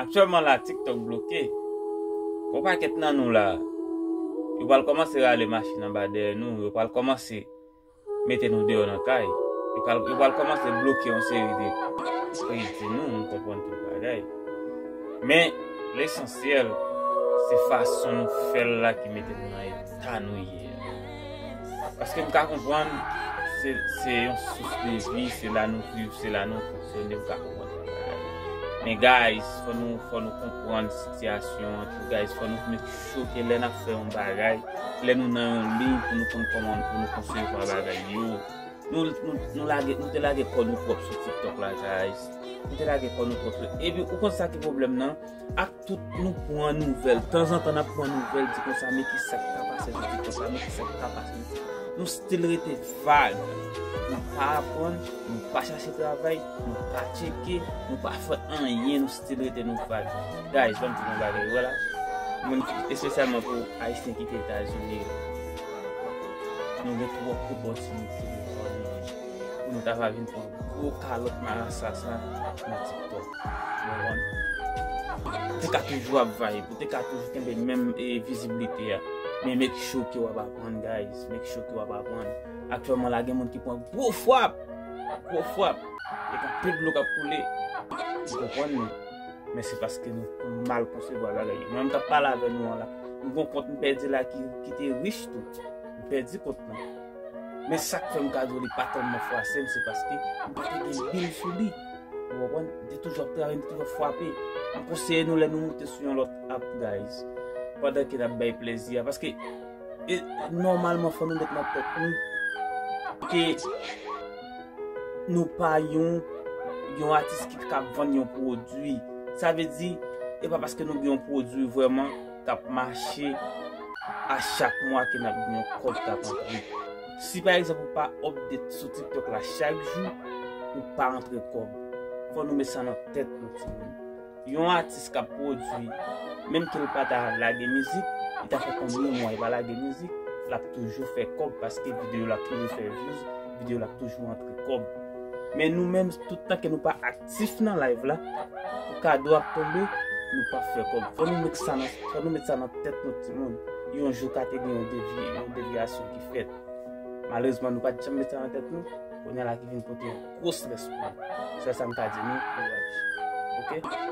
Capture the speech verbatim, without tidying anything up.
Aktyèlman la, TikTok bloke. Yon pakèt nan nou la, yo pral kòmanse rale machin anba dèyè nou, yo pral kòmanse mete nou deyò nan kay. Yo pral, yo pral kòmanse bloke yon seri de kredi nou, nou konprann tout bagay. Men, lesansyèl, se fason nou fè l la ki mete nou nan eta nou ye a. Paske m ka konprann, se, se yon sous de vi, se la nou viv, se la nou fonksyone, m ka konprann tout bagay. Men guys, fò nou, fò nou konprann sitiyasyon an tou, guys. Fò nou make sure ke lè n ap fè yon bagay, lè nou nan yon liy pou nou konn kòman pou nou konsevwa bagay yo. Nou, nou, nou lage, nou te lage kò nou twòp sou TikTok la, guys. Nou te lage kò nou twòp sou. Epi, ou konn sa ki pwoblèm nan? Ak tout nou pran nouvèl, tanzantan n ap pran nouvèl, di konsa, men ki sa k ka pase sou TikTok la, men ki sa k ka pase. Nou still rete vag. Nou pa aprann, nou pa chache travay, nou pa tcheke, nou pa fè anyen, nou still rete nou vag. Guys, ban m di nou bagay, wè la. Moun ki, espesyalman pou Ayisyen ki te Etazini yo. Nou gen twòp opòtinite pou nou ta va vin pran gwo kalòt marasa sa nan TikTok. Ou konprann? Ou te ka toujou ap vibe, ou te ka toujou kenbe menm, e, viziblite a. Men make sure ke w ap aprann, guys. Make sure ke w ap aprann. Aktyèlman la, gen moun ki pran gwo frap. Gwo frap. E gen anpil dlo k ap koule. Ou konprann nou? Men se paske nou mal konsevwa bagay yo. Mwen menm k ap pale avè nou an la, m gon kont m pèdi la ki, ki te rich tou. M pèdi kont lan. Men sa k fè m ka di w li pa tèlman fwase m, se paske m pa te gen bil sou li. Ou konprann? M te toujou ap travay, m te toujou ap frape. M konseye nou lè nou moute sou yon lòt app, guys, pandan ke n ap bay plezi a. Paske, e, nòmalman, fò nou met nan tèt nou ke nou pa yon, yon atis ki ka vann yon pwodui. Sa vle di, e pa paske nou gen yon pwodui vrèman k ap mache a chak mwa ke n ap gen yon kòb k ap antre. Si pa egzanp ou pa update sou TikTok la chak jou, ou pa antre kòb. Fò nou met sa nan tèt nou, timoun. Yon atis k ap pwodui, menm ke l pa ta lage mizik, li ta fè konbyen mwa li pa lage mizik, l ap toujou fè kòb paske videyo l ap toujou fè views, videyo l ap toujou antre kòb. Men nou menm, tout tan ke nou pa aktif nan live la, pou kado ap tonbe, nou p ap fè kòb. Fò nou met sa nan, fò nou met sa nan tèt nou, timoun. Yon jou ka te gen yon devi-, yon devyasyon ki fèt. Malerezman, nou pa t janm met sa nan tèt nou. Kounye a la ki vin pote yon gwo strès pou nou. Sèl sa m ka di nou, kouraj. Oke?